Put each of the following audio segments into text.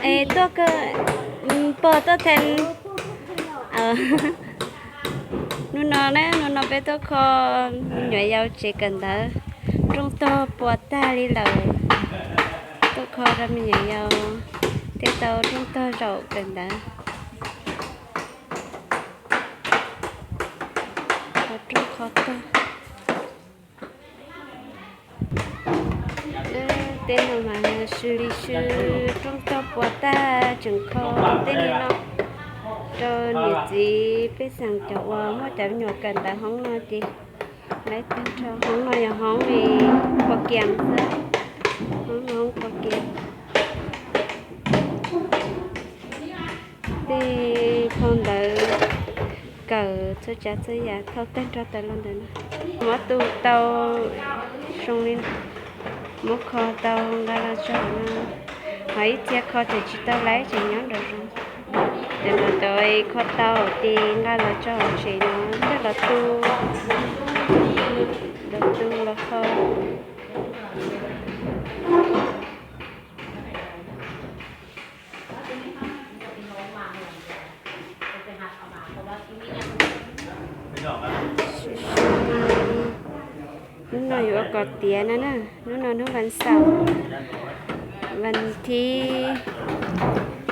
Es tuaj kawg, pog tuaj theej. Hnub no na, hnub no peb tuaj kho me nyuam yaus tsev kawm ntawv, rooj tog puas tag li lawm. Tuaj kho rau me nyuam yaus thiaj tau rooj tog zaum kawm ntawv. Kho rooj kho tog. Tej no mas sw li sw, rooj tog puas tag tseem kho tej li no rau niam txiv pej xeem cov uas muaj cov me nyuam kawm ntawv hoob no ces lawv tag nrho. Hoob no yog hoob li pua kias xwb, hoob no hoob pua kias. Tej phau ntawv kawm txhua tsav txhua yam thau tag nrho tawm los ntawm no. Muab tu tau zoo li no, muab kho tau nqa los tso hauv no, ho ib txhia kho tseem tsis tau laib tseem nyob nraum zoov. Cov no cov kho tau ces nqa los tso hauv tsev no coj los tu, los tu los kho. Hnub no yuav ua kom tiav no na, hnub no hnub vas xaum, vas thiv,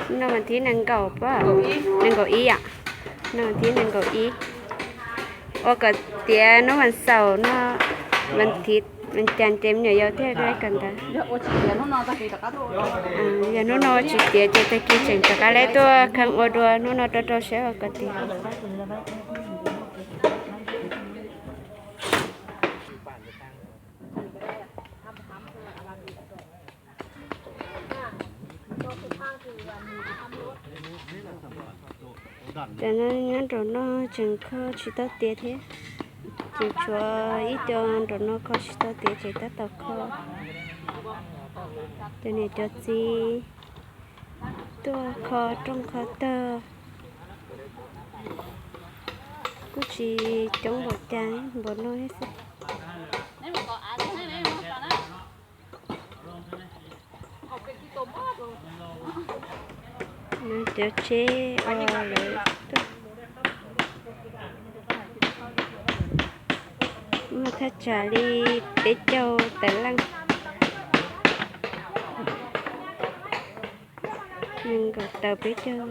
hnub no vas thiv nees nkaum pab, nees nkaum ib yom, hnub no vas thiv nees nkaum ib. Ua kom tiav hnub vas xaum no, vas thiv, vas cas ces me nyuam yaus thiaj laib kawm ntawv. Yog hnub no tsis tiav ces tag kis tseem rov qab laib tuaj kheej ua dua, hnub no rau rau siab ua kom tiav. Cov no nyob nraum no tseem kho tsis tau tiav thiab, tseem tshuav ib co nraum no kho tsis tau tiav ces tab tom kho. Cov niam cov txiv tuaj kho rooj kho tog kuj tsis coob npaum cas, npaum no xwb. Cov tsheb uas lawv tuaj muaj thaj tsam li peb caug tawm leej, nees nkaum tawm peb caug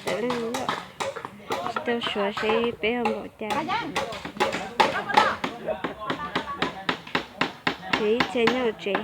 tawm leej, tsis tau suav seb peb ho npaum cas. Ces ib txhia nyob hauv tsev.